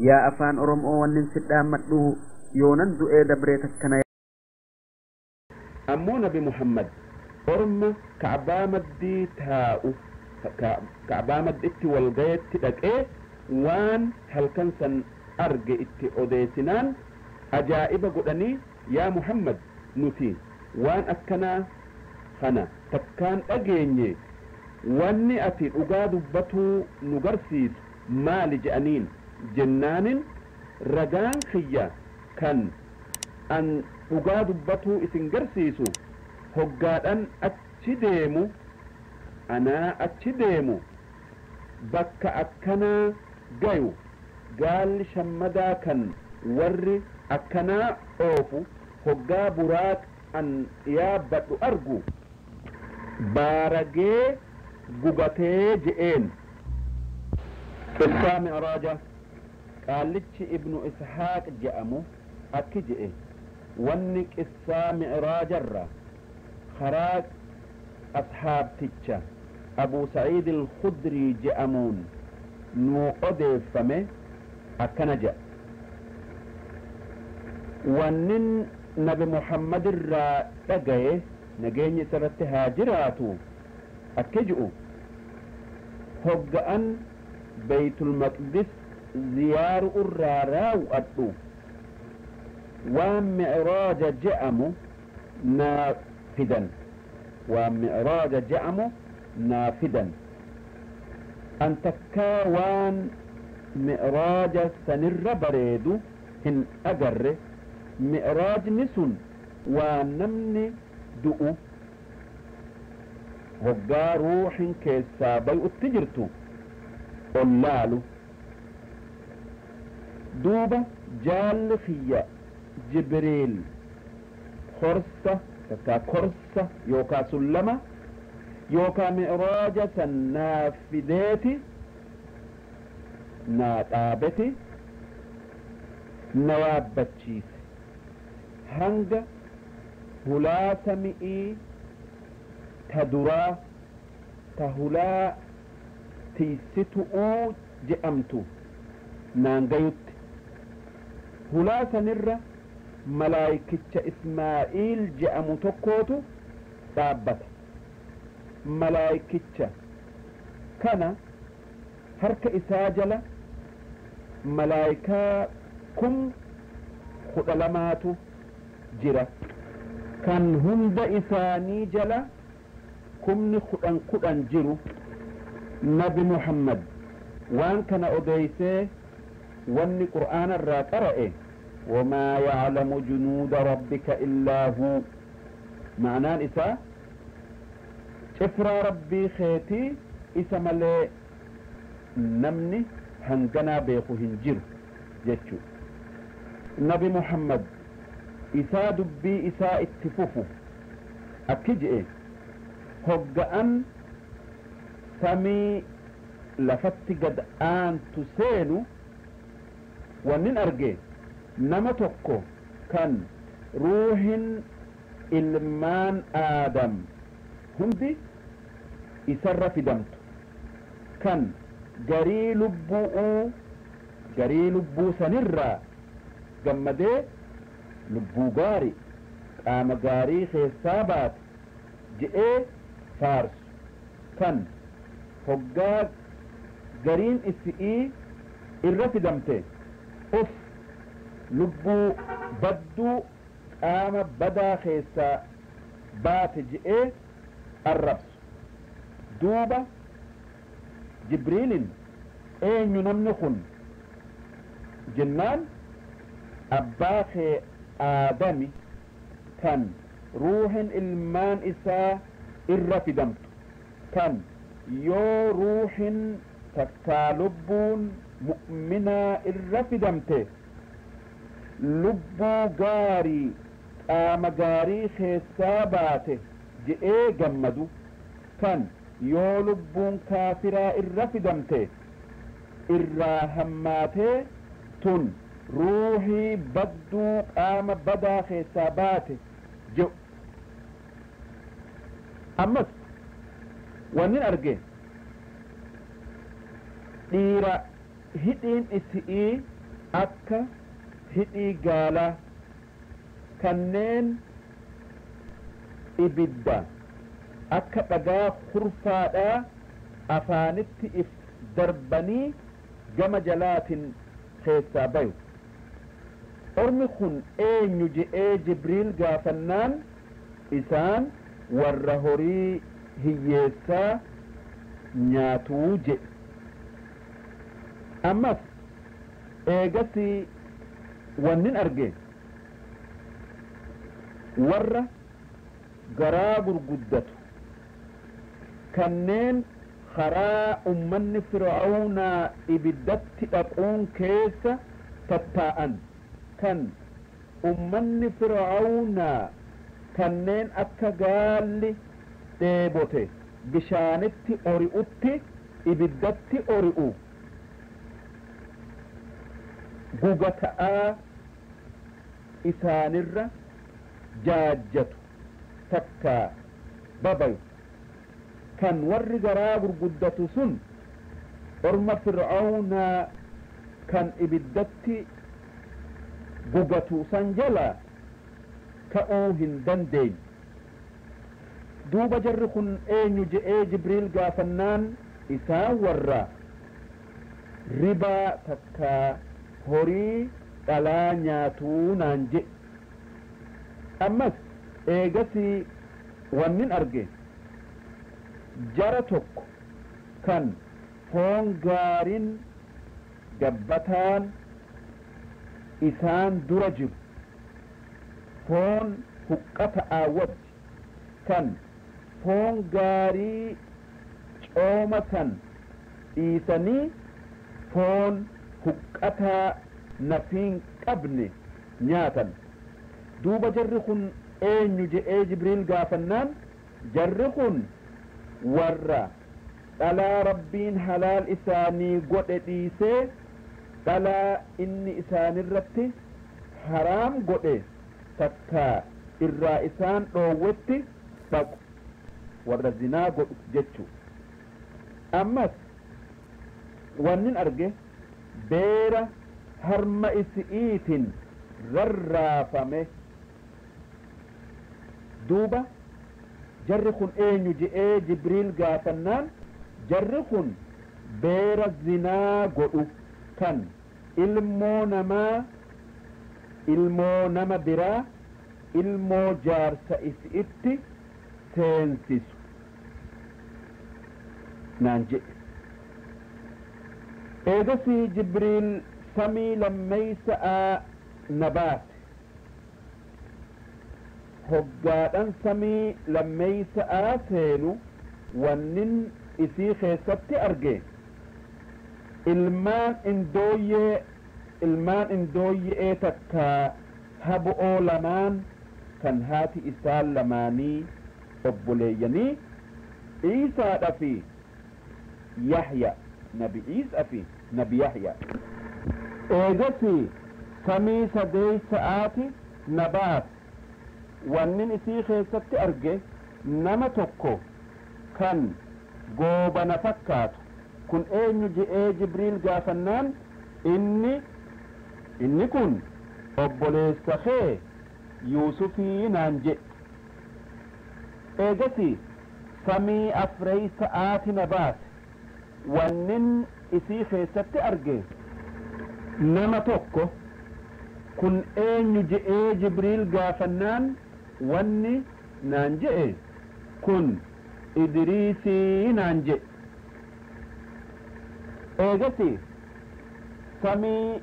Yaa afaan Oromoo, wannin sidhaammadhu yoonan du'ee dabree takkana. Ammoo Nabi Muhammad orma Ka'baa maddii taa'u, Ka'baa madditti wal gayetti dhaqee waan halkan san arge itti odeessinaan, ajaa'iba godhanii, "Yaa Muhammad, nuti waan akkanaa kana takkaan dhageenye, wanni ati dhugaa dubbatuu nu garsiisu maali?" je'aniin. Jennaanin, "Ragaan kiyya kan an dhugaa dubbatuu isin garsiisu, hoggaadhan achi deemu, anaa achi deemu bakka akkanaa gayu, gaalli shammadaa kan warri akkanaa oofu hoggaa Buraaq an yaabbadhu argu baaragee gugatee" je'een. Qissaa Mi'raaja. Qaallichi Ibnu Ishaaq je'amu akki je'e: wanni qissaa Mi'raajarra karaa ashaabticha Abu Sa'iid Alkhudrii je'amuun nuu odeeffame akkana je'a: wannin Nabi Muhammadirraa dhagaye, nageenyi isarratti haa jiraatu, akki ji'u: hogga'an Beytul Maqdis ziyaaru irraa raaw'adhu waan Mi'raaja je'amu naa fidan, waan Mi'raaja je'amu naa fidan. An takkaa waan Mi'raaja sanirra bareedu hin agarre. Mi'raajni sun waan namni du'u hoggaa ruuxin keessaa bay'utti jirtu ol laalu. Duuba jaalli kiyya Jibriil korsa takkaa korsa yookaa sullama yookaa Mi'raaja san naa fideeti naa dhaabeti na yaabbachiise hanga hulaa sami'ii ta duraa, ta hulaa tiysitu'uu je'amtu naan gayutti. Hulaa sanirra malaayikicha Ismaa'iil je'amu tokkootu dhaabbata. Malaayikicha kana harka isaa jala malaayikaa 12,000tu jira, kan hunda isaanii jala 10,000 jiru. Nabi Muhammad waan kana odeysee wanni Qur'aana irraa qara'e: "وما يعلم جنود ربك إلا هو". Ma'anaan isaa cifraa Rabbii keetii isa malee namni hanganaa beeku hin jiru jechu. Nabi Muhammad isaa dubbii isaa itti fufu akki je'e: hogga'an samii lafatti gad aantu seenu wannin arge nama tokko kan ruuhin ilmaan Aadam hundi isarra fidamtu, kan garii lubbu'uu garii lubbuu sanirraa gammadee "Lubbuu gaari qaama gaarii keessaa baate" je'ee faarsu, kan hoggaa gariin isi'ii irra fidamte "Uf, lubbuu badduu qaama badaa keessaa baate" je'ee arrabsu. Duuba Jibriilin, "Eenyu namni kun?" jennaan, "Abbaa kee Aadami kan ruuhin ilmaan isaa irra fidamtu, kan yoo ruuhin takkaa lubbuun mu'minaa irra fidamte 'Lubbuu gaarii qaama gaarii keessaa baate' je'ee gammadu, kan yoo lubbuun kaafiraa irra fidamte irraa hammaatee 'Tun ruuhii badduu qaama badaa keessaa baate' je'u." Ammas wannin arge dhiira hidhiin isi'ii Akka hidhii gaalaa kanneen ibidda akka dhagaa kurfaadhaa afaanitti if darbanii gama jalaatin keessaa bayu. Ormi kun eenyu je'ee Jibriil gaafannaan, isaan warra horii hiyyeessaa nyaatuu jedhe. Ammas eegasii wannin arge warra garaa gurguddatu kanneen karaa ummanni Fir'aawnaa ibiddatti dhaquun keessa tattaa'an, kan ummanni Fir'aawnaa kanneen akka gaalli dheebote bishaanitti ori'utti ibiddatti ori'u guga ta'aa isaanirra jaajjatu takka babayu. Kan warri garaa gurguddatu sun orma Fir'aawnaa kan ibiddatti gugatu san jala ka'uu hin dandeenye. Duuba jarri kun eenyu je'ee Jibriil gaafannaan, isaan warra ribaa takka horii dhalaa nyaatuu naan jedhe. Ammas eegasii wannin arge jara tokko kan foon gaariin gabbataan isaan dura jiru, foon huqqata'aa wajji, kan foon gaarii cooma san dhiisanii foon huqqataa nafiin qabne nyaatan. Duuba jarri kun eenyu je'ee Jibriil gaafannaan, jarri kun warra dhalaa Rabbiin halaal isaanii godhe dhiisee dhalaa inni isaanirratti haraam godhe takka irraa isaan dhoowwetti dhaqu, warra zinaa godhu jechu. Ammas wannin arge beera harma isi'iitiin rarraafame. Duuba jarri kun eenyu je'ee Jibriil gaafannaan, jarri kun beera zinaa godhu kan ilmoo namaa, ilmoo nama biraa, ilmoo jaarsa isi'itti seensisu naan jedhe. Eegasii Jibriil samii lammeeysa'a na baase. Hoggaadhan samii lammeeysa'a seenu wannin isii keessatti arge ilmaan indooyyee, ilmaan indooyye'ee takka habu'oo lamaan kan haati isaan lamaanii obboleeyyanii, Iisaadha fi Yahya, Nabi Iisa fi Nabi Yahya. Eegasii samii sadeeysa'aati na baase. Wannin isii keessatti arge nama tokko kan goobana fakkaatu. Kun eenyu je'ee Jibriil gaafannaan, inni kun obboleessa kee Yuusufii naan jedhe. Eegasii samii afreeysa'aati na baase. Wannin isii keessatti arge nama tokko. Kun eenyu je'ee Jibriil gaafannaan, wanni naan je'e kun Idriisii naan jedhe. Eegasi samii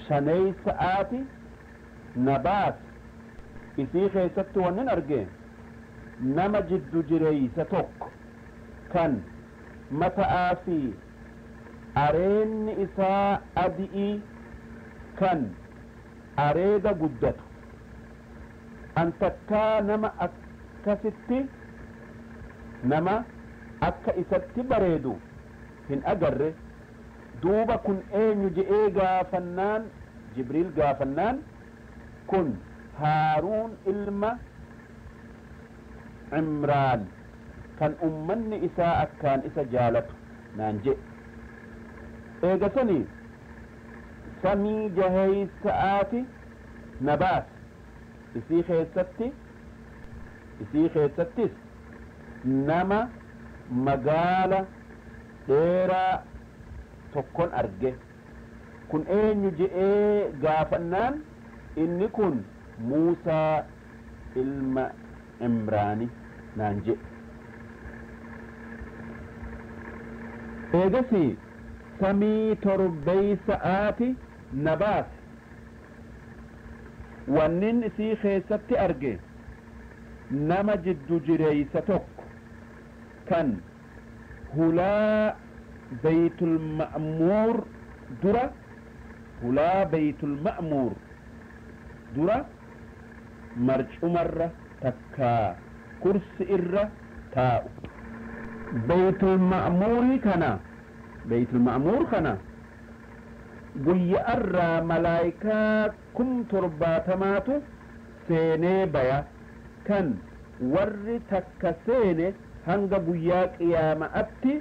shaneeysa'aati na baase. Isii keessatti wannin arge nama jiddu jireeysa tokko kan mata'aa fi areenni isaa adi'ii, kan areeda guddatu. An takkaa nama akkasitti, nama akka isatti bareedu hin agarre. Duuba kun eenyu je'ee gaafannaan, Jibriil gaafannaan, kun Haaruun ilma Cimraan kan ummanni isaa akkaan isa jaalatu naan jedhe. Eegasanii Samii jaheeysa'aati na baase. Isii keessatti, isii keessattis nama magaala dheeraa tokkon arge. Kun eenyu je'ee gaafannaan, inni kun Muusaa ilma Imraani naan jedhe. Eegasii samii torbeeysa'aati na baase. Wannin isii keessatti arge nama jiddu jireeysa tokko kan hulaa Beytul Ma'muur dura, hulaa Beytul Ma'muur dura marcumarra takkaa kursi irra taa'u. Beytul Ma'muurii kana, Beytul Ma'muur kana guyya'arraa malaayikaa 70,000tu seenee baya, kan warri takka seene hanga guyyaa qiyaama'atti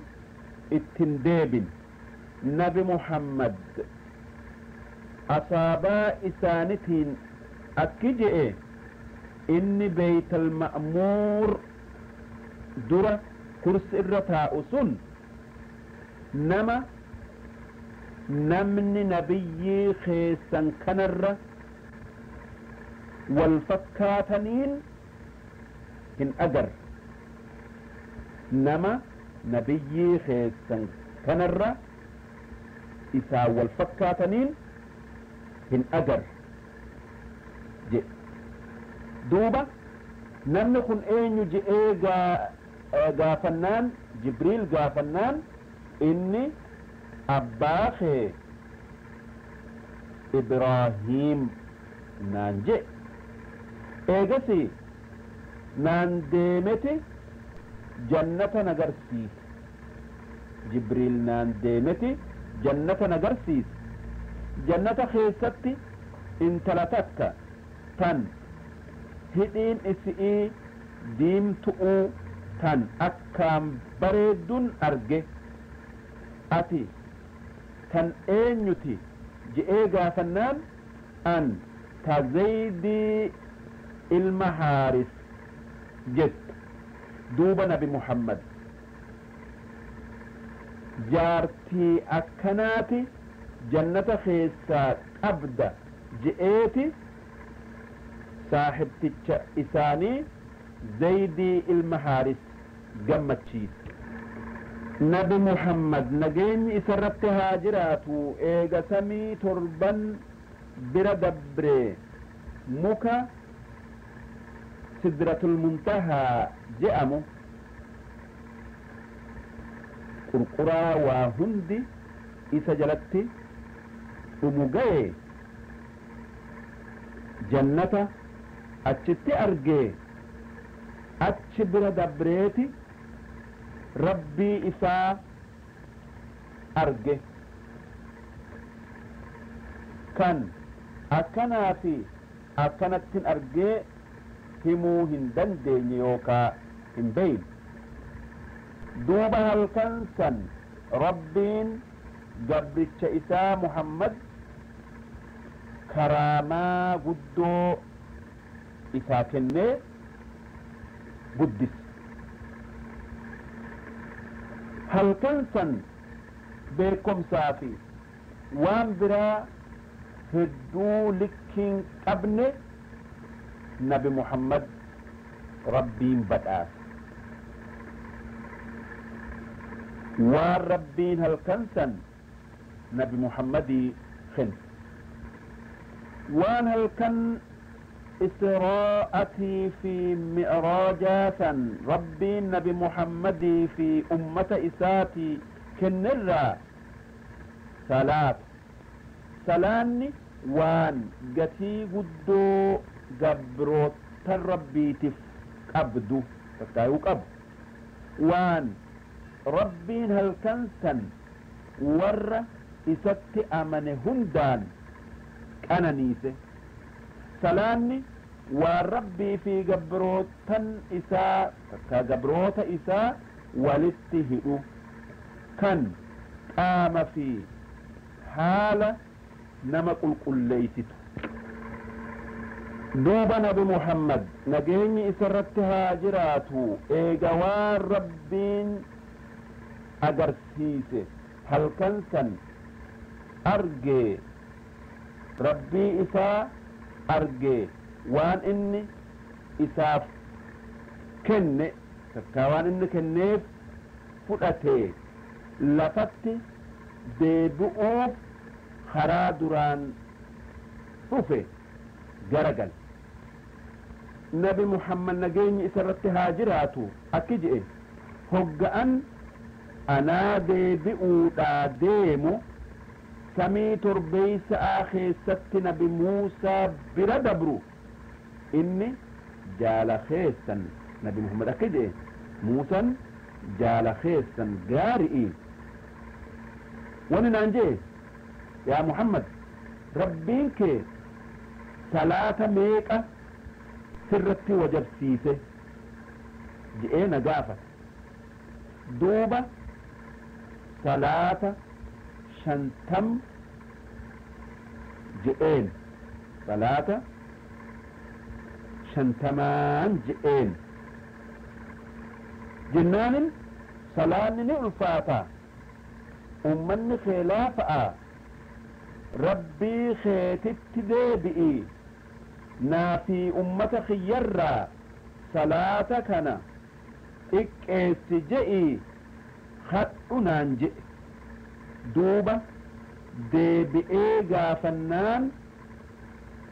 ittin deebin. Nabi Muhammad asaabaa isaanitiin akki je'e: inni Beytal Ma'muur dura kursi irra taa'u sun nama namni nabiyyii keessan kanarra wal fakkaataniin hin agarre, nama nabiyyii keessan kanarra isaa wal fakkaataniin hin agarre jedhe. Duuba namni kun eenyu je'ee gaafannaan, Jibriil gaafannaan, inni abbaa kee Ibraahiim naan jedhe. Eegasi naan deemeti jannata nagarsiise. Jibriil naan deemeti jannata nagarsiise. Jannata keessatti intala takka tan hidhiin isi'ii diimtu'uu tan akkaan bareeddun arge. Ati tan eenyuti je'ee gaafannaan, an ta Zaydii ilma Haaris jette. Duuba Nabi Muhammad jaartii akkanaati jannata keessaa qabda je'eeti saaxibticha isaanii Zaydii ilma Haaris gammachiise. Nabi Muhammad nageenyi isarratti haa jiraatu eega samii torban bira dabre muka Sidratul Muntahaa je'amu, qurquraa waa hundi isa jalatti dhumu gaye. Jannata achitti argee, achi bira dabreeti Rabbii isaa arge, kan akkanaa fi akkanattin argee himuu hin dandeenye yookaa hin beeyne. Duuba halkan san Rabbiin gabricha isaa Muhammad karaamaa guddoo isaa kennee guddise. Halkan san beekomsaa fi waan biraa hedduu likkiin qabne Nabi Muhammad Rabbiin badhaase. Waan Rabbiin halkan san Nabi Muhammadii kenne, waan halkan Israa'atii fi Mi'raajaa san Rabbiin Nabi Muhammadii fi ummata isaatii kennerraa salaata. Salaanni waan gatii guddoo gabroottan Rabbiitif qabdu takkaayuu qabu, waan Rabbiin halkan san warra isatti amane hundaan qananiise. Salaanni waan Rabbii fi gabroottan isaa takkaa gabroota isaa walitti hidhu, kan qaama fi haala Nama qulqulleeysitu. Duuba Nabi Muhammad, nageenyi isarratti haa jiraatu, eega waan Rabbiin agarsiise halkan san argee, Rabbii isaa argee, waan inni isaaf kenne takkaa waan inni kenneef fudhatee lafatti deebi'uuf karaa duraan dhufe garagal. Nabi Muhammad, nageenyi isarratti haa jiraatu, akki je'e: hogga'an anaa deebi'uudhaa deemu samii torbeeysa'aa keessatti Nabi Muusaa bira dabru, inni jaala keessan, Nabi Muhammad akki je'e, Muusan jaala keessan gaari'i, wani naan je'e: yaa Muhammad, Rabbiin kee salaata meeqa sirratti wajabsiise je'ee na gaafate. Duuba salaata 50 je'een, salaata 50n je'een. Jennaanin salaanni ni ulfaata, ummanni kee laafa'a, Rabbii keetitti deebi'i, naa fi ummata kiyyarraa salaata kana xiqqeessi je'i hadhu naan je'e. Duuba deebi'ee gaafannaan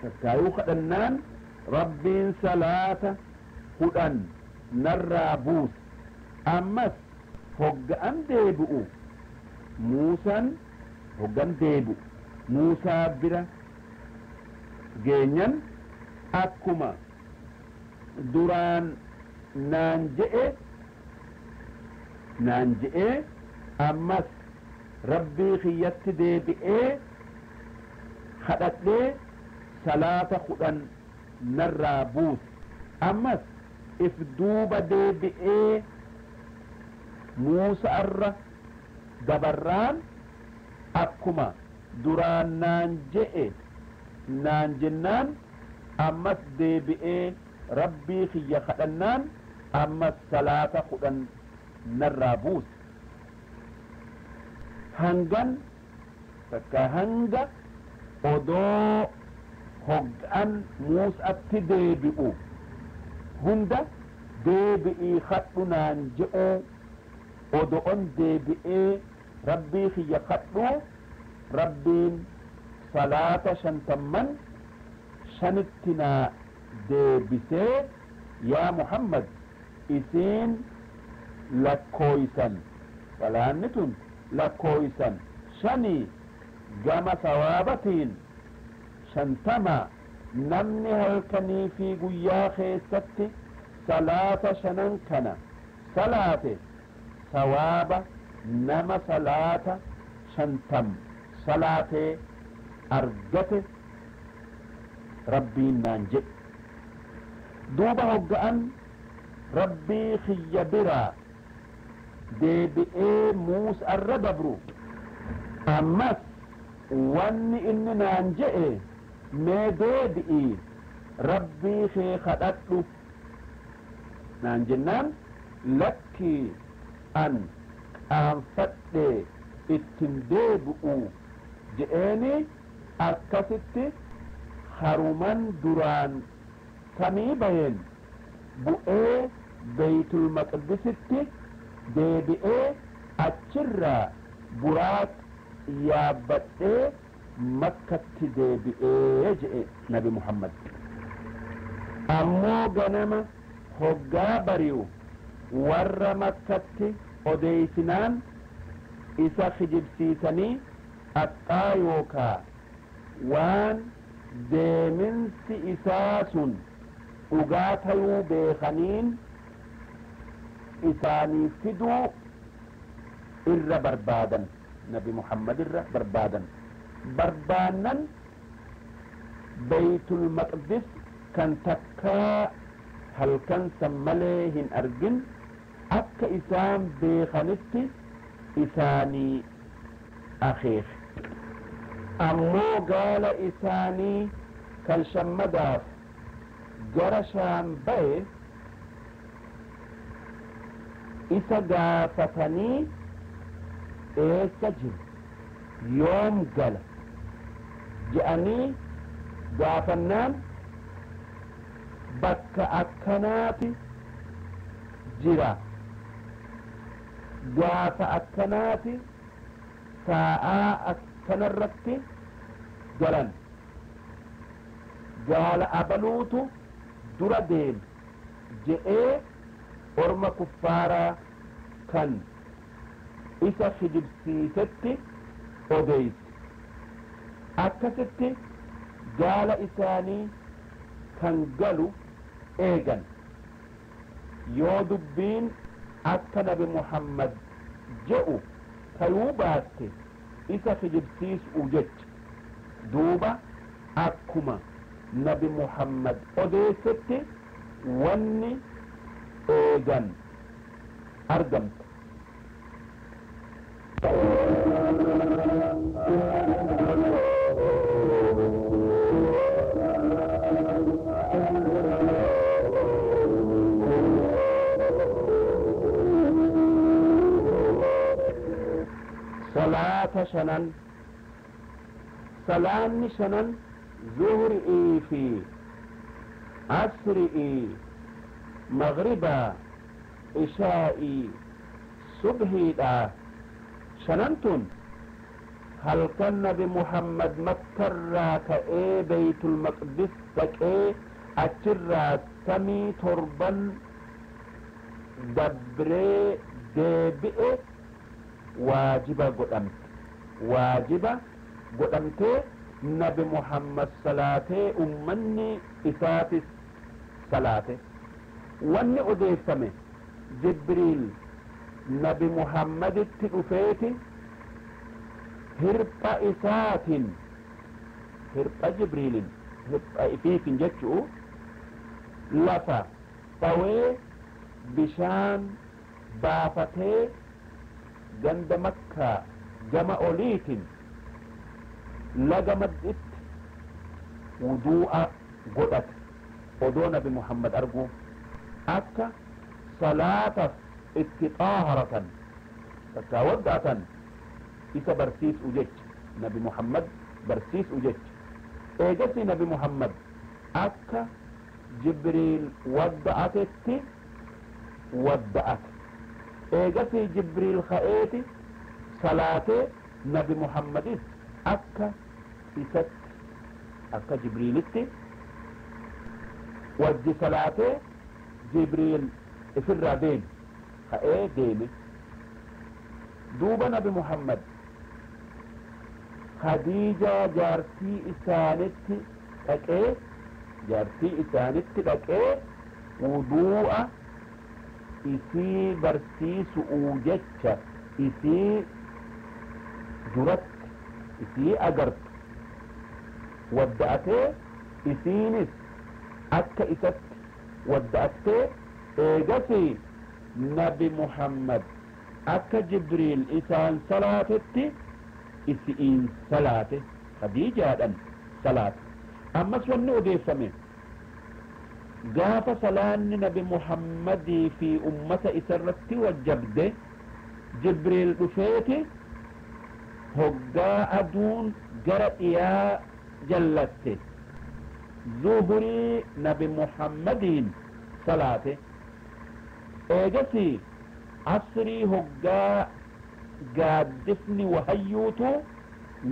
takkaayuu kadhannaan Rabbiin salaata 10 narraa buuse. Ammas hogga'an deebi'u Muusaan, hoggan deebi'u Muusaa bira geenyan, akkuma duraan naan je'e naan je'ee, ammas Rabbii kiyyatti deebi'ee kadhadhee salaata 10 narraa buuse. Ammas if duuba deebi'ee Muusa irra dabarraan akkuma duraan naan je'e naan jennaan, ammas deebi'ee Rabbii kiyya kadhannaan ammas salaata 10 narraa buuse. Hangan takka hanga odoo hoggan Muusatti deebi'u hunda deebi'ii kadhu naan je'uu, odo'on deebi'ee Rabbii kiyya kadhuu, Rabbiin salaata 50n 5tti naa deebisee, yaa Muhammad, isiin lakkooysan, salaanni tun lakkooysan shanii, gama sawaabatiin 50. Namni halkanii fi guyyaa keessatti salaata shanan kana salaate sawaaba nama salaata 50 salaatee argate Rabbiin naan jedhe. Duuba hogga'an Rabbii kiyya biraa deebi'ee Muusa irra dabru, ammas wanni inni naan je'e: mee deebi'ii Rabbii kee kadhadhu naan jennaan, lakkii, an qaanfadhe, ittin deebi'u je'eeni. Akkasitti haruman duraan samii bayeen bu'ee Beeytul Maqdisitti deebi'ee achirraa Buraaq yaabbadhee Makkatti deebi'ee je'e Nabi Muhammad. Ammoo ganama hoggaa bari'u warra Makkatti odeeysinaan isa kijibsiisanii axxaa yookaa waan deeminsi isaa sun dhugaa tayuu beekaniin isaanii fiduu irra barbaadan, Nabi Muhammad irra barbaadan. Barbaannan Beeytul Maqdis kan takkaa halkan san malee hin argin akka isaan beekanitti isaanii akeeke. Ammoo gaala isaanii kan shammadaaf gara Shaam baye isa gaafatanii eessa jiru, yoom gala je'anii gaafannaan bakka akkanaati jira, gaafa akkanaati saa'aa akkanarratti galan, gaala abaluutu dura deema je'ee orma kuffaaraa kan isa kijibsiisetti odeeyse. Akkasitti gaala isaanii kan galu eegan. Yoo dubbiin akka Nabi Muhammad je'u tayuu baatte isa kijibsiisuu jecha. Duuba akkuma Nabi Muhammad odeessetti wanni eegan argamte. Salaata shanan, salaanni shanan zuhri'ii fi asri'ii, maghribaa, ishaa'ii, subhiidha. Shanan tun halkan Nabi Muhammad Makkarraa ka'ee Beytul Maqdis dhaqee achirraa samii torban dabree deebi'e waajiba godhamte. Waajiba godhamtee Nabi Muhammad salaatee ummanni isaatis salaate. Wanni odeeffame Jibriil Nabi Muhammaditti dhufeeti hirpha isaatiin, hirpha Jibriilin, hirpha ifiitin jechuu, lafa dhawee bishaan baafatee ganda Makkaa gama oliitiin laga madditti wuduu'a godhate odoo Nabi Muhammad arguu akka salaataaf itti xaaharatan takkaa wadda'atan isa barsiisuu jecha, Nabi Muhammad barsiisuu jecha. Eegasii Nabi Muhammad akka Jibriil wadda'atetti wadda'ate. Eegasii Jibriil ka'eeti salaatee Nabi Muhammadis akka isatti, akka Jibriilitti wajji salaatee Jibriil ifirraa deeme, ka'ee deeme. Duuba Nabi Muhammad Khadiijaa jaartii isaanitti dhaqee, jaartii isaanitti dhaqee wuduu'a isii barsiisu'uu jecha isii duratti isii agartu wadda'atee isiinis akka isatti wadda'attee eegasii Nabi Muhammad akka Jibriil isaan salaatetti isi'iin salaate, Khadiijaadhan salaate. Ammas wanni odeeffame gaafa salaanni Nabi Muhammadii fi ummata isarratti wajjabde Jibriil dhufeeti hoggaa aduun gara dhiyaa jallatte zuhurii Nabi Muhammadiin salaate. Eegasii asrii hoggaa gaaddifni wahayyuutu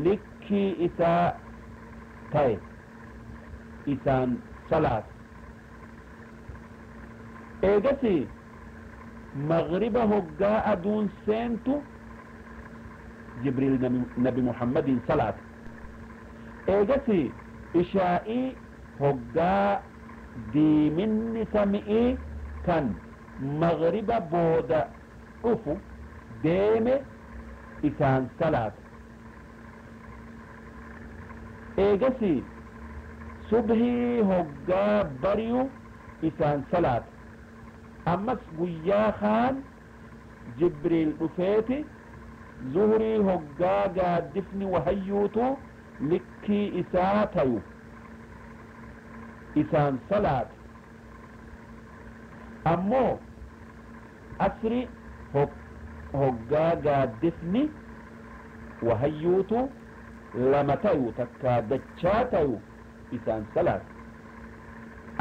likkii isaa ta'e isaan salaate. Eegasii maghriba hoggaa aduun seentu Jibriil Nabi Muhammadiin salaate. Eegasii ishaa'ii hoggaa diiminni sami'ii kan maghriba booda dhufu deeme isaan salaate. Eegasii subhii hoggaa bari'u isaan salaate. Ammas guyyaa kaan Jibriil dhufeeti zuhurii hoggaa gaaddifni wahayyuutu Likkii isaa tayu isaan salaate. Ammoo asri hoggaa gaaddisni wahayyuutu lama tayu takkaa dachaa tayu isaan salaate.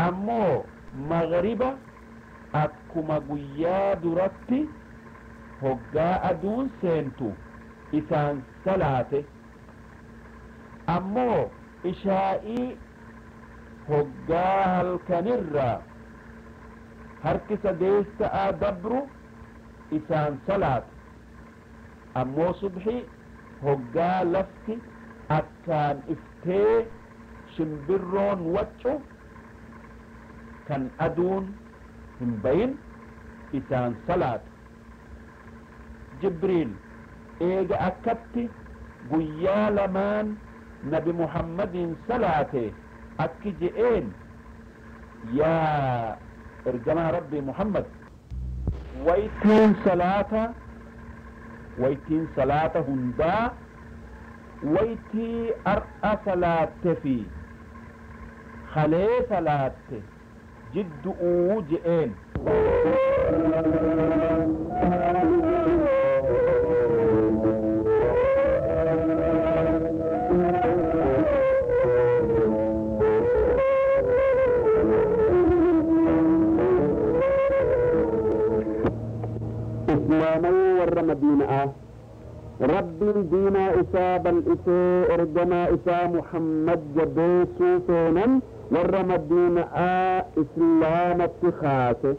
Ammoo magriba akkuma guyyaa duratti hoggaa aduun seentu isaan salaate. Ammoo ishaa'ii hoggaa halkanirraa harki sadeessa'aa dabru isaan salaate. Ammoo subxii hoggaa lafti akkaan iftee shimbirroon waccu kan aduun hin bayin isaan salaate. Jibriil eega akkatti guyyaa lamaan Nabi Muhammadin salaate akki je'een: yaa ergamaa Rabbii Muhammad, waytiin salaata, waytiin salaata hundaa waytii ar'a salaatte fi halee salaatte jiddu'uu je'een. Islaamawuu warra Madiina'a, Rabbiin diinaa isaa bal'isee ergamaa isaa Muhammad jabeessuu feenan warra Madiina'aa islaamatti kaase.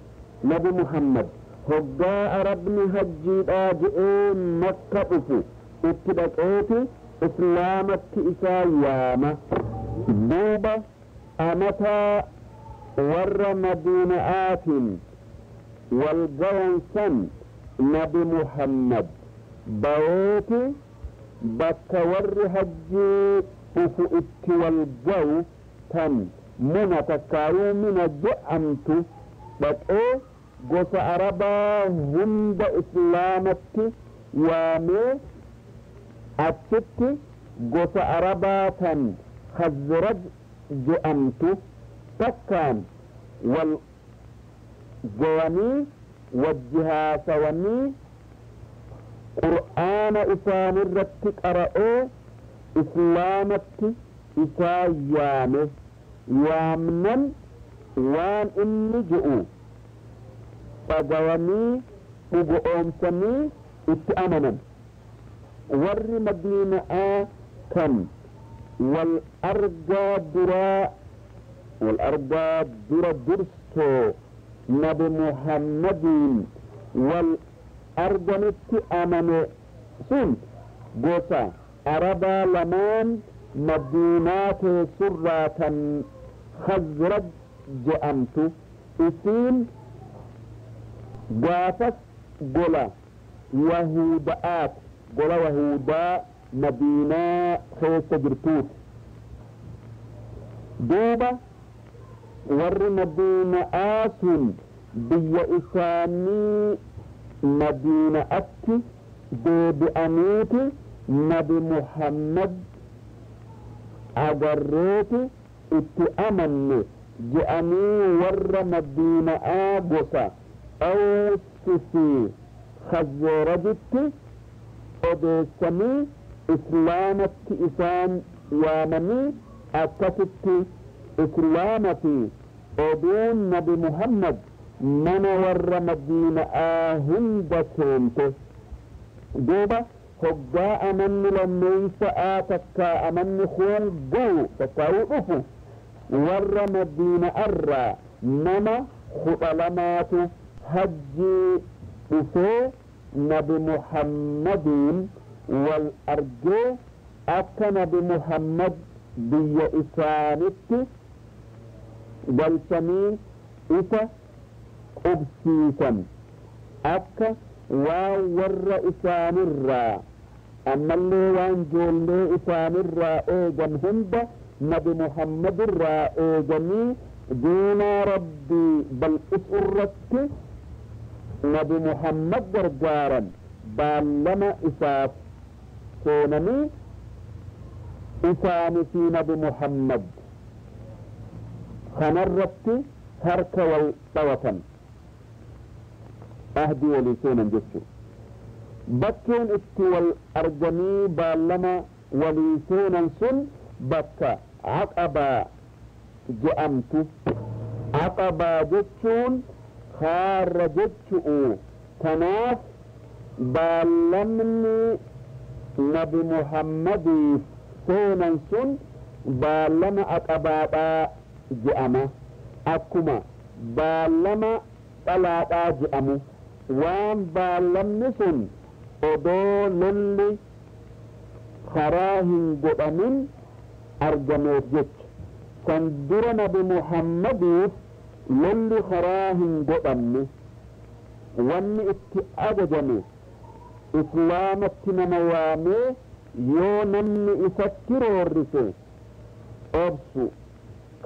Nabi Muhammad hoggaa Arabni hajjiidhaa je'ee Makka dhufu itti dhaqeeti islaamatti isaa yaama. Duuba amataa warra Madiina'aatiin wal gayan san Nabi Muhammad bayeeti bakka warri hajjii dhufu itti wal gayu tan Muna takkaayuu Mina je'amtu dhaqee gosa Arabaa hunda islaamatti yaamee, achitti gosa Arabaa tan Khazraj je'amtu takkaan wal gayanii wajji haasawanii Qur'aana isaanirratti qara'ee islaamatti isaa yaame. Yaamnan waan inni je'u dhagayanii dhugoomsanii itti amanan. Warri Madiina'aa kan wal argaa duraa, wal argaa dura dursoo Nabi Muhammadiin wal arganitti amane sun gosa Arabaa lamaan Madiinaa teessurraa kan Khazraj je'amtu. Isiin gaafas gola Yahuda'aat, gola Yahudaa Madiinaa keessa jirtuuti. Duuba warri Madiina'aa sun biyya isaanii Madiina'atti deebi'aniiti Nabi Muhammad agarreeti itti amanne je'anii warra Madiina'aa gosa Awsi fi Khazrajitti odeessanii islaamatti isaan waamanii, akkasitti islaama fi oduun Nabi Muhammad mana warra Madiina'aa hunda seente. Duuba hoggaa amanni lammeeysa'aa takkaa amanni kun gayu takkaa'uu dhufu warra Madiina'arraa nama 12tu hajjii dhufee Nabi Muhammadiin wal argee akka Nabi Muhammad biyya isaanitti galchanii isa qubsiisan, akka waan warra isaanirraa ammallee waan joollee isaanirraa eegan hunda Nabi Muhammadirraa eeganii diinaa Rabbii bal'isu irratti Nabi Muhammad gargaaran baallama isaaf seenanii. Isaanii fi Nabi Muhammad kanarratti harka wal dhawatan, ahdii walii seenan jechuu. Bakkeen itti wal arganii baallama walii seenan sun bakka Aqabaa je'amtu. Aqabaa jechuun kaarra jechu'u. Tanaaf baallamni Nabi Muhammadiif seenan sun baallama Aqabaadhaa je'ama, akkuma baallama dhalaadhaa je'amu. Waan baallamni sun odoo lolli karaa hin godhamin argameef jecha. Kan dura Nabi Muhammadiif lolli karaa hin godhamne. Wanni itti ajajame Islaamatti nama waamee yoo namni isatti roorrise obsu,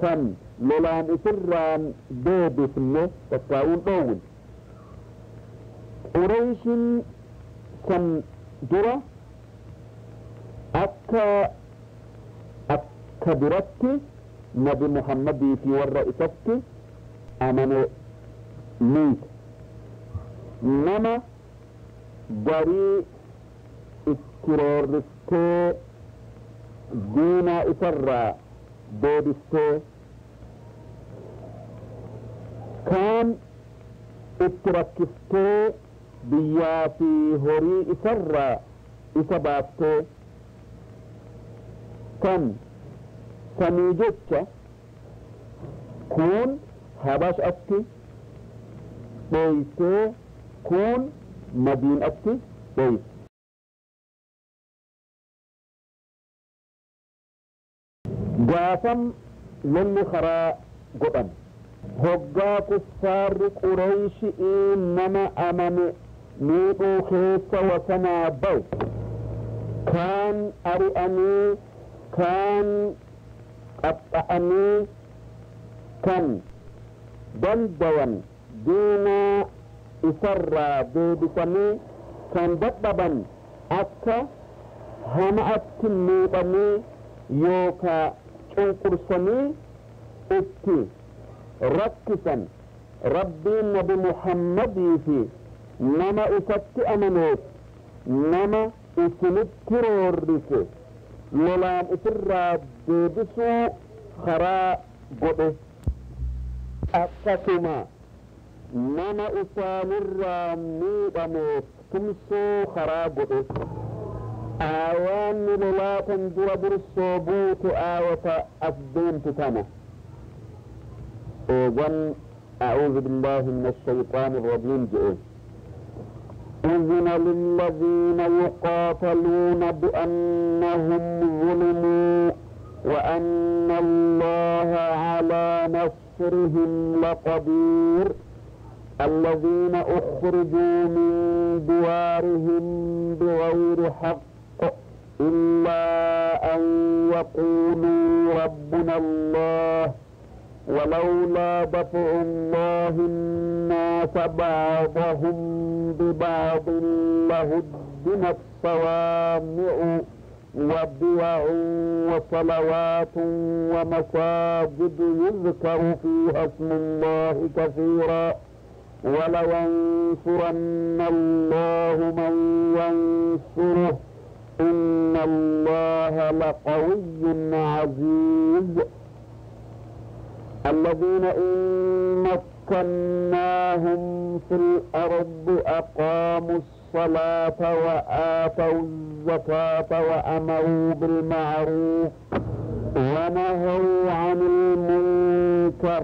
kan lolaan isirraan deebifne takkaa'uun dhoowwin. Qureyshin san dura akka duratti Nabi Muhammadii fi warra isatti amane miite. Nama garii itti roorriftee diinaa isarraa deebiftee, kaan itti rakkiftee biyyaa fi horii isarraa isa baaftee, kan sanii jecha kun Habashatti dheeysee, kun Madiinatti dheeyse. Gaafam lolli karaa godhan, hoggaa kuffaarri Qureyshi'ii nama amane miidhuu keessa wasanaa bayu, kaan ari'anii, kaan qaxxa'anii, kan dandayan diinaa isarraa deebisanii, kan dadhaban akka hama'atti miidhanii yookaa cunqursanii itti rakkisan, Rabbiin Nabi Muhammadii fi nama isatti amaneef nama isinitti roorrise lolaan isirraa deebisuu karaa godhe. Akkasuma nama isaanirraa miidhameef tumsuu karaa godhe. Aayaanni lolaa kan dura dursoo buute aayata as deemtu tana. Eegan أعوذ بالله من الشيطان الرجيم جئ: أذن للذين يقاتلون بأنهم ظلموا وأن الله على نصرهم لقدير. الذين أخرجوا من ديارهم بغير حق إلا أن يقولوا ربنا الله ولولا دفع الله الناس بعضهم ببعض لهدمت صوامع وبيع وصلوات ومساجد يذكر فيها اسم الله كثيرا ولينصرن الله من ينصره إن الله لقوي عزيز. الذين إن مكناهم في الأرض أقاموا الصلاة وآتوا الزكاة وأمروا بالمعروف ونهوا عن المنكر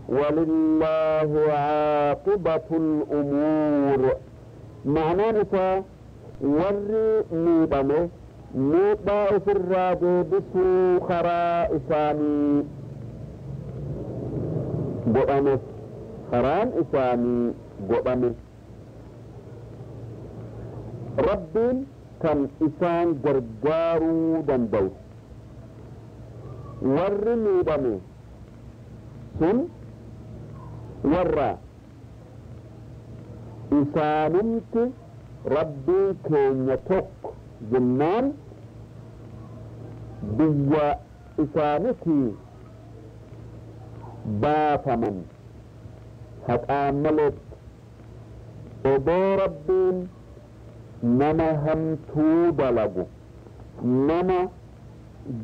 ولله عاقبة الأمور. معناه warri miidhame miidhaa ofirraa deebisuu karaa isaanii godhame, karaan isaanii godhame. Rabbiin kan isaan gargaaruu danda'u. Warri miidhame sun warra isaanumti Rabbiin keenya tokko jennaan Biyya isaanitii baafaman haqaan maletti odoo Rabbiin nama hamtuu dalagu nama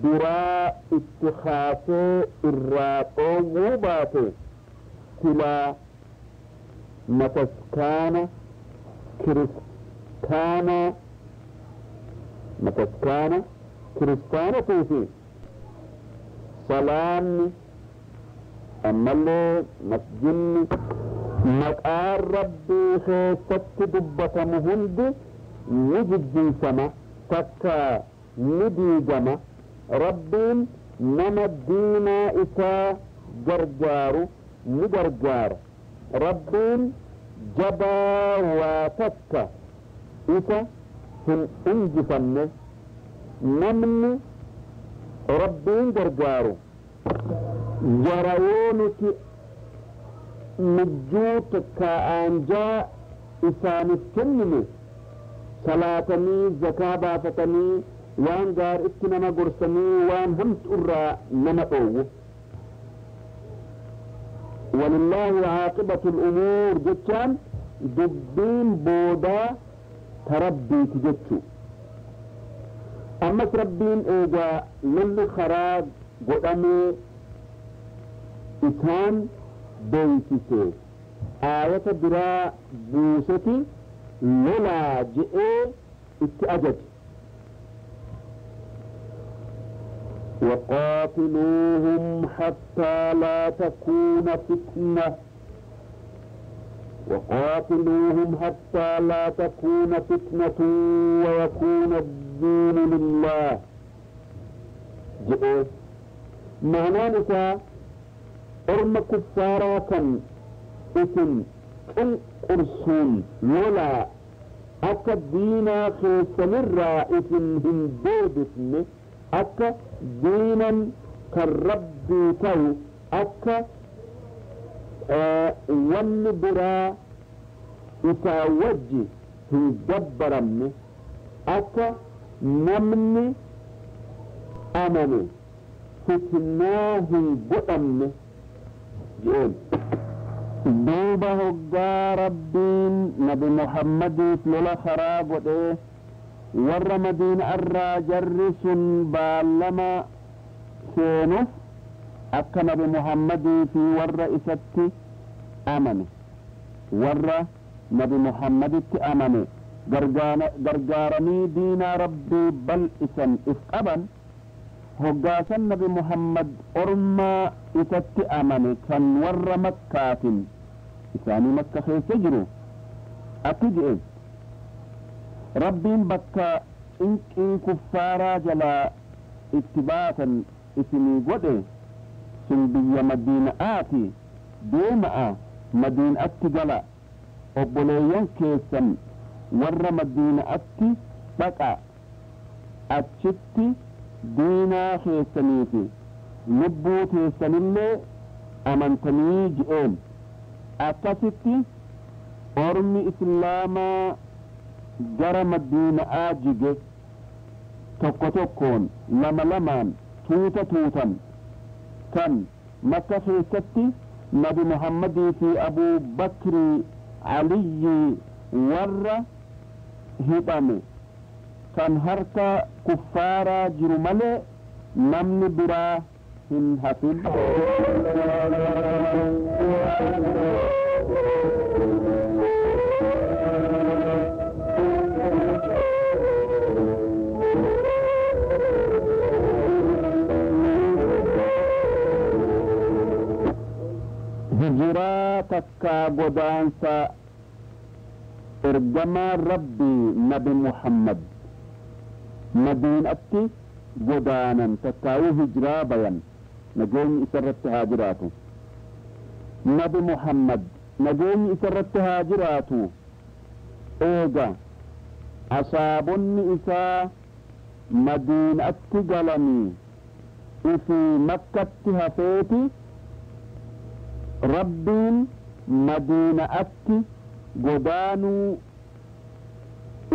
duraa itti kaasee irraa dhoowwuu baate silaa mataskaana kiristaana mataskaana kiristaanatii fi salaanni ammallee masjidni maqaan Rabbii keessatti dubbatamu hundi ni jijjiisama takka ni diigama. Rabbiin nama diinaa isaa gargaaru ni gargaara. Rabbiin jabaa waa takka isa hin injifanne. Namni Rabbiin gargaaru jara yoo nuti mijjuu takka aanjaa isaaniif kennine salaatanii zakaa baafatanii waan gaariitti nama gorsanii waan hamtu irraa nama dhoowwu. Walillaahi caaqibatu lumuur jechaan dubbiin boodaa ta Rabbiiti jechuu. Ammas Rabbiin eegaa lolli karaa godhamee isaan beeksise aayata biraa buuseti lolaa je'ee itti ajaje. وقاتلوهم حتى لا تكون فتنة وقاتلوهم حتى لا تكون فتنة ويكون الدين لله. جئ معنى نساء أرم كفارا كان إثم قرصون لولا أكا دينا خيسنرا إثم هندودتن أكا دينا كالرب تو أكا ونبرا إساوجي هندبرمني أكا نمني أمني فتناه قدمني جئين. Duuba hoggaa Rabbiin Nabi Muhammadiif lola karaa godhee warra Madiina irraa jarri sun baallama seenuuf akka Nabi Muhammadii fi warra isatti amane warra Nabi Muhammaditti amane gargaaranii diinaa Rabbii bal'isan if qaban hoggaasan Nabi Muhammad orma isatti amane kan warra Makkaatin isaanii Makka keessa jiru akki je'e Rabbiin bakka cinqii kuffaaraa jalaa itti baatan isinii godhe sun biyya Madiina'aati deema'a Madiina'atti gala obboleeyyan keessan warra Madiina'atti dhaqa achitti diinaa keessaniifi lubbuu keessanillee amantanii ji'een. Akkasitti ormi islaamaa gara Madiina'aa jige tokko tokkoon lama lamaan tuuta tuutan kan Makka keessatti Nabi Muhammadii fi Abuu Bakrii Aliyyi warra hidhame kan harka kuffaaraa jiru malee namni biraa hin hafin. Hijiraa takkaa godaansa ergamaa Rabbii Nabi Muhammad Madiinatti godaanan takkaa'uu hijiraa bayan nageenyi isarratti haa jiraatu. Nabi Muhammad nageenyi isarratti haa jiraatu eega asaabonni isaa Madiinatti galanii ifii Makkatti hafeeti Rabbiin Madiinatti godaanuu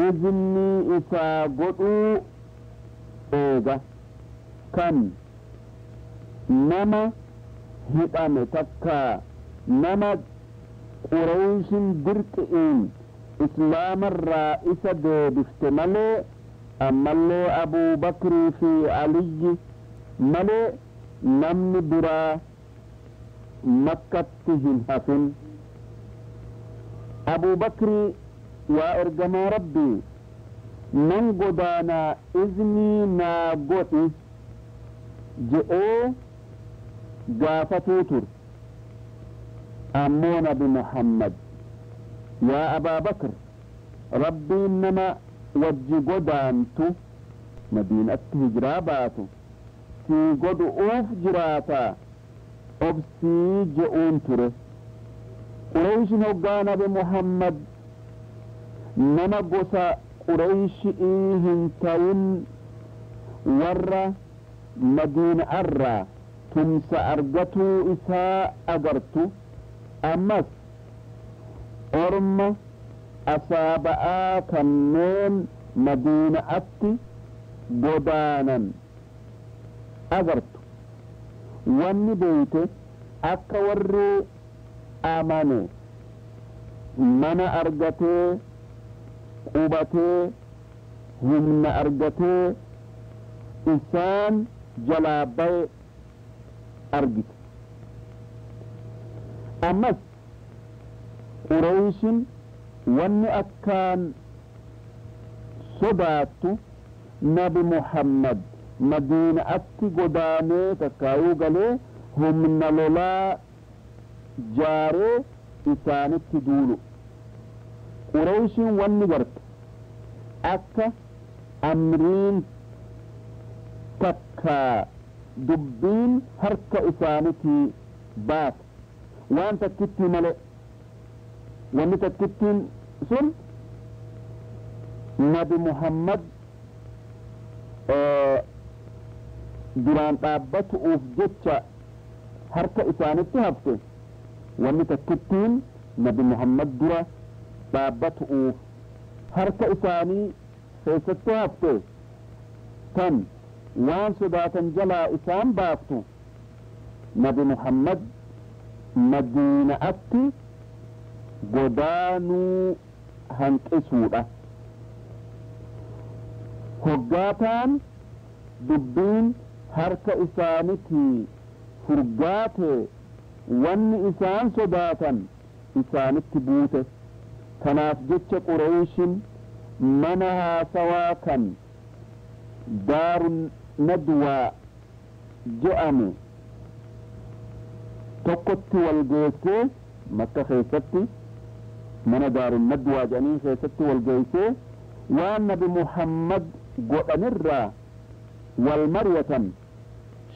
iznii isaa godhuu eega. Kan nama hidhame takka nama Qureyshin dirqi'iin islaamarraa isa deebifte malee, ammallee Abuubakrii fi Aliyyi malee namni biraa Makkatti hin hafin. Abuubakrii, "Yaa ergamaa Rabbii, nan godaanaa, iznii naa godhi," je'ee gaafatuu ture. Ammoo Nabi Muhammad, "Yaa Abaa Bakr, Rabbiin nama wajji godaantu, Madiinatti hijiraa baatu sii godhu'uuf jiraata, obsii," je'uun ture. Qureyshin hoggaa Nabi Muhammad nama gosa Qureyshi'ii hin ta'in warra Madiina'arraa tumsa argatuu isaa agartu, ammas orma asaaba'aa kanneen Madiina'atti godaanan agartu, wanni beeyte akka warri amane mana argatee qubatee humna argatee isaan jalaa baye argite. Ammas Qureyshin wanni akkaan sodaattu Nabi Muhammad Madiina'atti godaanee takkaayuu galee humna lolaa jaaree isaanitti duulu. Qureyshin wanni garte akka amriin takka dubbiin harka isaanitii baata waan takkittii malee, wanni takkittiin sun Nabi Muhammad duraan dhaabbatu'uuf jecha harka isaanitti hafte. Wanni takkittiin Nabi Muhammad dura dhaabbatu'uuf harka isaanii keessatti hafte, tan waan sodaatan jalaa isaan baaftu, Nabi Muhammad Madiina'atti godaanuu hanqisuudha. Hoggaataan dubbiin harka isaanitii furgaate, wanni isaan sodaatan isaanitti buute. Kanaaf jecha Qureeshin mana haasawaa kan Daarun Nadwaa je'amu tokkotti wal geessee, Makka keessatti mana Daarun Nadwaa jedhanii keessatti wal geessee, waan Nabi Muhammad godhanirraa wal mari'atan.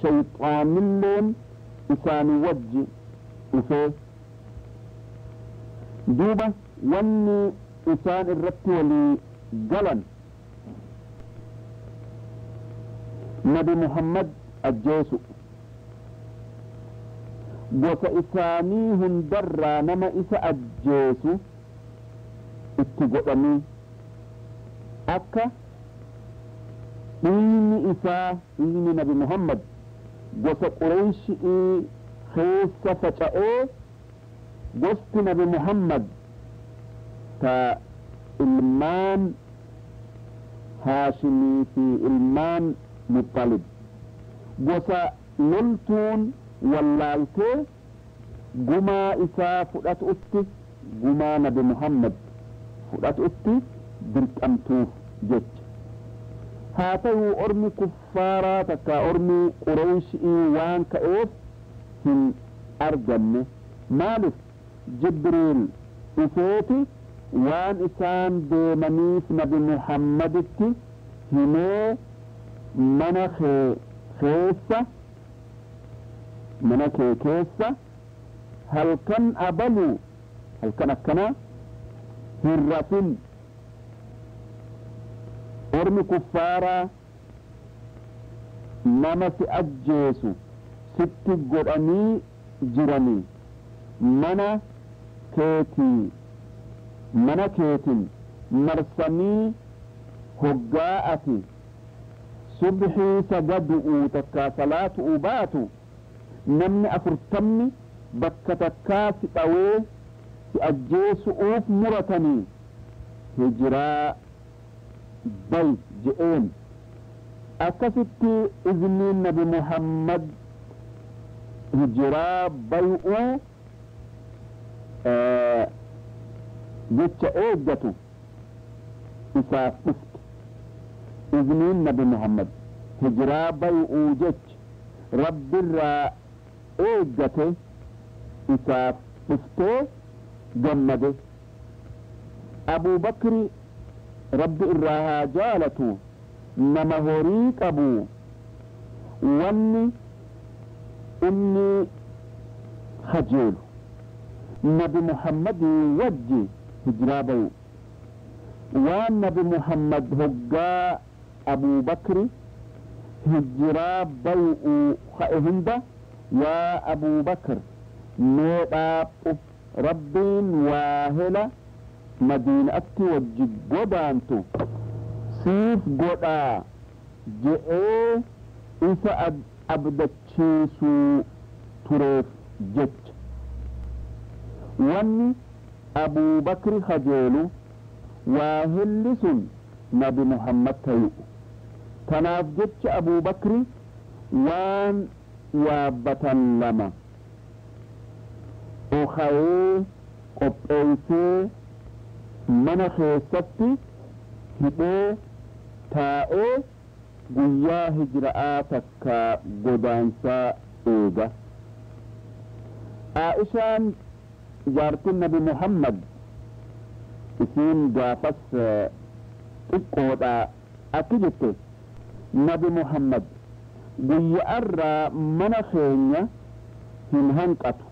Shayxaanilleen isaanii wajji dhufee. Duuba wanni isaan irratti walii galan Nabi Muhammad ajjeesu, gosa isaanii hundarraa nama isa ajjeesu itti godhanii, akka dhiigni isaa, dhiigni Nabi Muhammad, gosa Qureyshi'ii keessa faca'ee, gosti Nabi Muhammad ta ilmaan Haashimii fi ilmaan Muxalib gosa loltuun wallaaltee gumaa isaa fudhatutti, gumaa Nabi Muhammad fudhatutti dirqamtuuf jecha. Haa ta'uu, ormi kuffaaraa takka ormi Qureeyshii waan ka'eef hin arganne. Maaliif? Jibriil dhufeeti waan isaan deemaniif Nabi Muhammaditti himee, "Mana kee keessa, mana kee keessa halkan abaluu, halkan akkanaa hin rafin. Ormi kuffaaraa nama si ajjeesu sitti godhanii jiranii, mana keetii, mana keetin marsanii hoggaa ati Subhii sagadu'uu takkaa salaatu'uu baatu namni 40 bakka takkaa si dhawee si ajjeesu'uuf muratanii hijiraa bay je'een. Akkasitti izniin Nabi Muhammad hijiraa bay'uu jecha eeggatu isaaf dhufte. Izniin Nabi Muhammad hijiraa bay'uu jecha Rabbirraa eeggate isaaf dhuftee gammade. Abuu Bakri Rabbi irraa haa jaalatu nama horii qabu, wanni inni kajeelu Nabi Muhammadii wajji hijiraa bayu. Waan Nabi Muhammad hoggaa Abuu Bakri hijiraa bay'uu ka'e hunda, yaa Abuu Bakr, mee dhaaphu, Rabbiin waa hela Madiinatti wajji godaantu siif godhaa je'ee isa abdachiisuu tureef jecha. Wanni Abuu Bakri kajeelu waa helli sun Nabi Muhammad tayu. Tanaaf jecha Abuu Bakri waan yaabbatan lama okayee qopheeysee mana keessatti hidhee taa'ee guyyaa hijra'aa takka godaansaa eega. Aa'ishaan jaartin Nabi Muhammad isiin gaafas xiqqoodha akki jette, Nabi Muhammad guyya'arraa mana keenya hin hanqatu,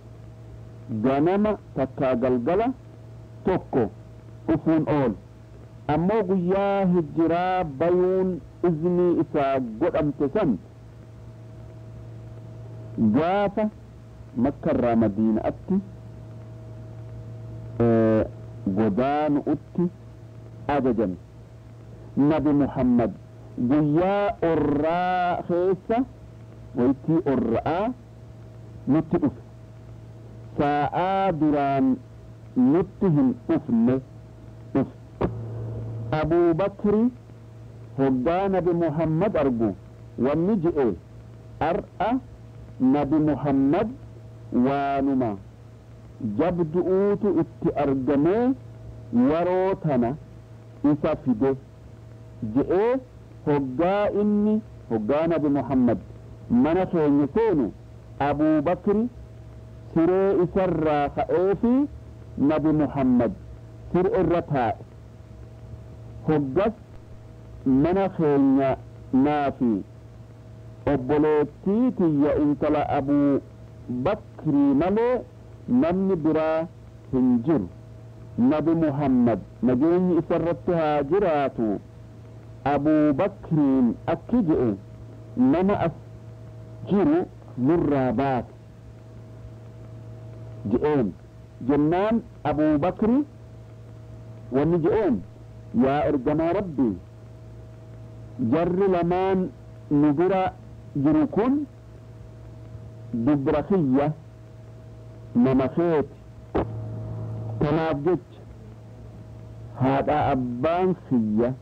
ganama takkaa galgala tokko dhufuun oolu. Ammoo guyyaa hijiraa bayuun iznii isaa godhamte san gaafa Makkarraa Madiina'atti godaanu'utti ajajame. Nabi Muhammad guyyaa orraa keessa waytii orra'aa nutti dhufe. Saa'aa duraan nutti hin dhufne dhufe. Abuu Bakri hoggaa Nabi Muhammad argu wanni je'e, ar'a Nabi Muhammad waanuma jabdu'uutu itti argamee yeroo tana isa fide je'ee. Hoggaa inni hoggaa Nabi Muhammad mana keenya seenu Abuu Bakri siree isarraa ka'eefi Nabi Muhammad siree irra taa'e. Hoggas mana keenya naafi obboleettii tiyya intala Abuu Bakrii malee namni biraa hin jiru. Nabi Muhammad nageenyi isarratti haa jiraatu Abuu Bakriin akki je'e, nama as jiru nurraa baase je'een. Jennaan Abuu Bakri wanni je'een, yaa ergamaa Rabbii, jarri lamaan nu bira jiru kun dubra kiyya, nama keeti. Tanaaf jecha haadha abbaan kiyya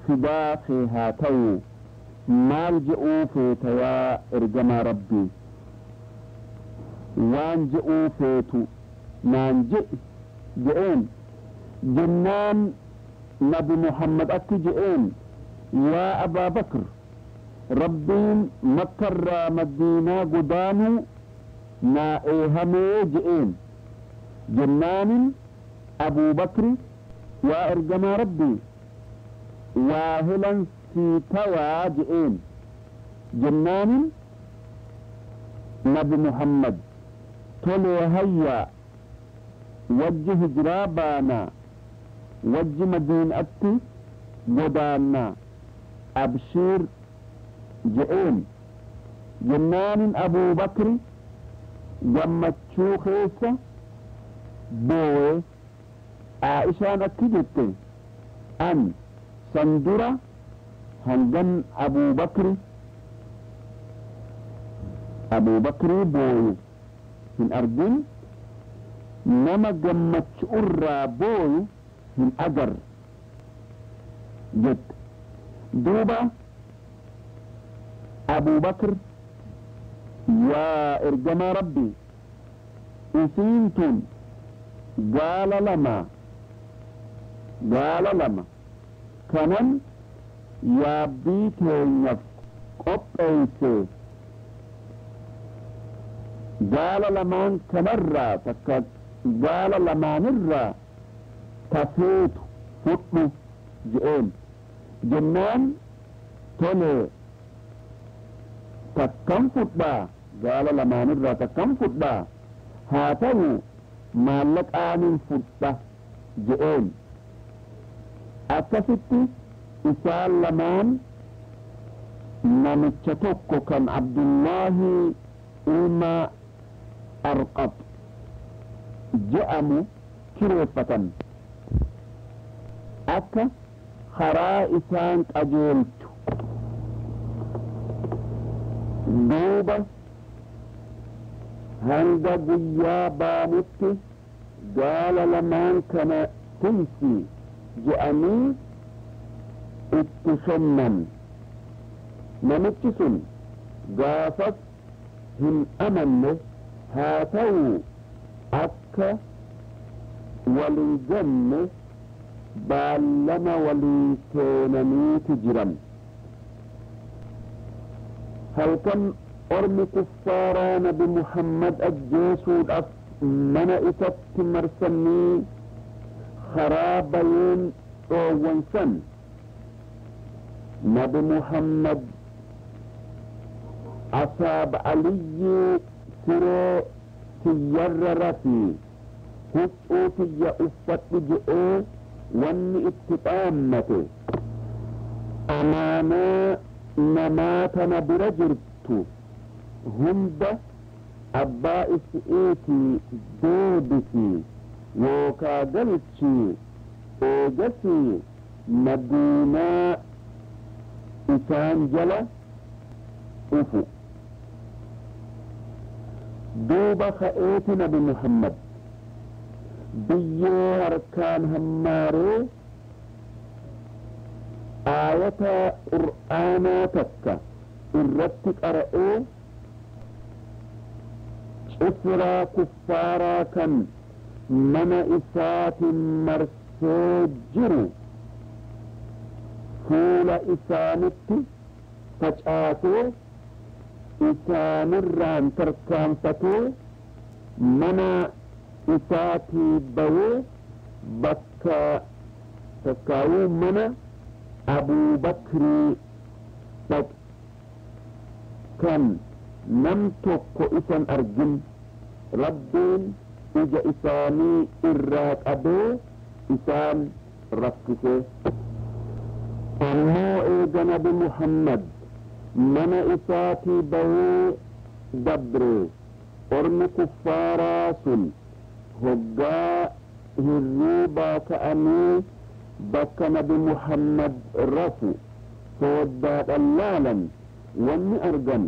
fidaa kee haa ta'u, maal je'uu feeta yaa ergamaa Rabbii? Waan je'uu feetu naan je'i je'een. Jennaan Nabi Muhammad akki je'een, yaa Abaa Bakr, Rabbiin Makkarraa Madiinaa godaanuu naa eehamee je'een. Jennaanin Abuu Bakri, yaa ergamaa Rabbii, waa helan sii tawaa je'een. Jennaanin Nabi Muhammad, tolee, hayyaa wajji hijiraa baanaa, wajji Madiinatti godaannaa, abshiir je'een. Jennaanin Abuu Bakri gammachuu keessa boo'e. Aa'ishaan akki jette, an san dura Hangan Abubakri Abubakrii booyu hin argin, nama gammachuurraa booyu hin agarre jette. Duuba Abubakr, yaa ergamaa Rabbi, isiin tun gaala lama, gaala lama kanan yaabbii teenyaaf qopheeyse, gaala lamaan kanarraa takka, gaala lamaanirraa tafeetu fudhu je'een. Jennaan, tole, takkan fudhaa, gaala lamaanirraa takkan fudhaa, haa ta'u maallaqaanin fudha je'een. Akkasitti isaan lamaan namicha tokko kan Abdullaahi ilma Arqab je'amu kireeffatan akka karaa isaan qajeelchu. Duuba hanga guyyaa baanutti gaala lamaan kana tiysi je'anii itti kennan. Namichi sun gaafas hin amanne, haa ta'u akka walin ganne baallama walii seenaniiti jiran. Halkan ormi kuffaaraa Nabi Muhammad ajjeesuudhaaf mana isatti marsanii karaa bayeen dhoowwan san, Nabi Muhammad asaab Aliyyi, siree tiyyarra rafii, huccuu tiyya uffadhu je'ee wanni itti dhaammate, amaanaa namaa tana bira jirtu hunda abbaa isi'iitii deebisii yookaa galchii, eegasii Madiinaa isaan jala ufu. Duuba ka'eeti Nabi Muhammad biyyee harkaan hammaaree aayata qur'aanaa takka irratti qara'ee, cifraa kuffaaraa kan mana isaatiin marsee jiru fuula isaanitti facaasee, isaanirraan tarkaanfatee mana isaatii bayee bakka takkaawuu mana Abuubakrii dhaqe, kan nam tokko isan argin, Rabbiin ija isaanii irraa qabee isaan rakkisee. Ammoo eega Nabi Muhammad mana isaatii bahee dabre, ormi kuffaaraa sun hoggaa hirriibaa ka'anii bakka Nabi Muhammad rafu fooddaadhan laalan, wanni argan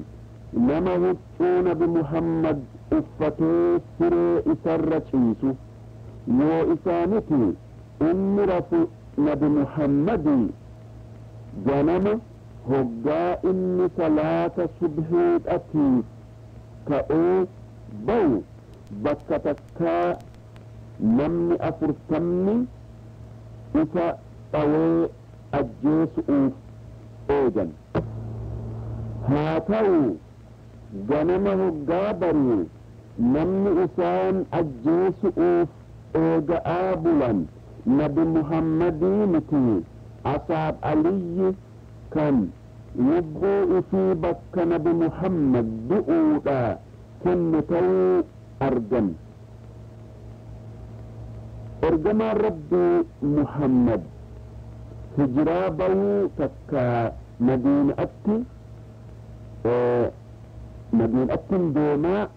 nama huccuu Nabi Muhammad uffatee siree isarra ciisu. Yoo isaaniti inni rafu Nabi Muhammadii, ganama hoggaa inni salaata subhiidhatiif ka'ee bayu bakka takkaa namni 40ni isa dhawee ajjeesu'uuf eegan. Haa ta'u ganama hoggaa bari'u namni isaan ajjeesu'uuf eega'aa bulan Nabi Muhammadii miti, asaab Aliyyi kan lubbuu ifii bakka Nabi Muhammad du'uudha kenne ta'uu argan. Ergamaan Rabbii Muhammad hijiraa bayuu takka Madiinatti deemaa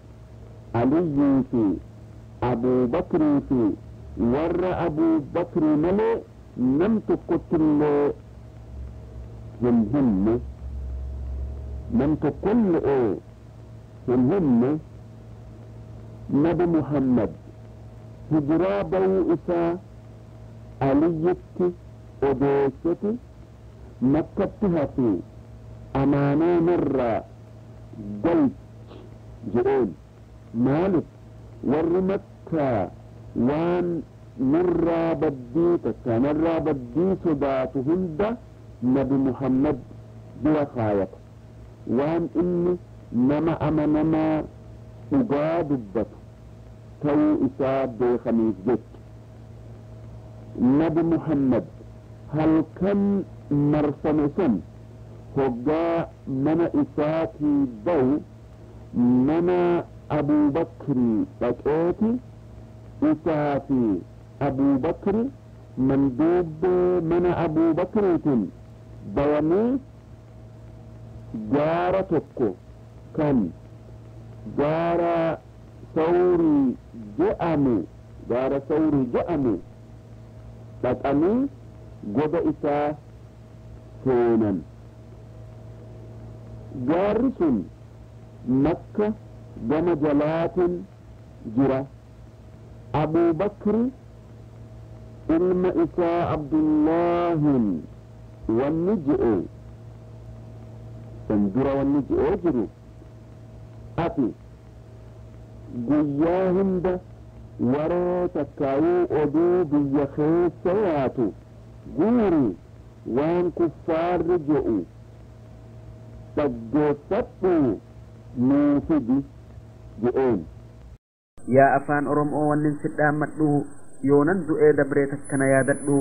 Aliyyii fi Abuubakrii fi warra Abuubakrii malee nam tokkottillee Hin himne, nam tokkolle'ee hin himne. Nabi Muhammad hijiraa bayuu isaa Aliyyitti odeesseti, Makkatti hafi, amaanaa narraa galchi jedheen. Maalif? Warri Makkaa waan nurraa baddii takka narraa baddii sodaatu hunda Nabi Muhammad bira kaayata, waan inni nama amanamaa dhugaa dubbatu ta'uu isaa beekaniif jecha. Nabi Muhammad halkan marfame san hoggaa mana isaatii bahu, mana Abuubakrii dhaqeeti, isaa fi Abuubakri manduubbee mana Abuubakriitiin bayanii gaara tokko kan gaara Sawrii je'amu, gaara Sawrii je'amu dhaqanii goda isaa seenan. Gaarri sun Makka gama jalaatiin jira. Abuubakri ilma isaa Abdullaahin wanni je'e, san dura wanni je'ee jiru, ati guyyaa hunda waree takkaayuu oduu biyya keessa yaatu guuri, waan kuffaarri je'u dhaggeeffadhu, nuu fidi je'een. Yaa afaan Oromoo, wannin si dhaammadhu, yoonan du'ee dabree takkana yaadadhu.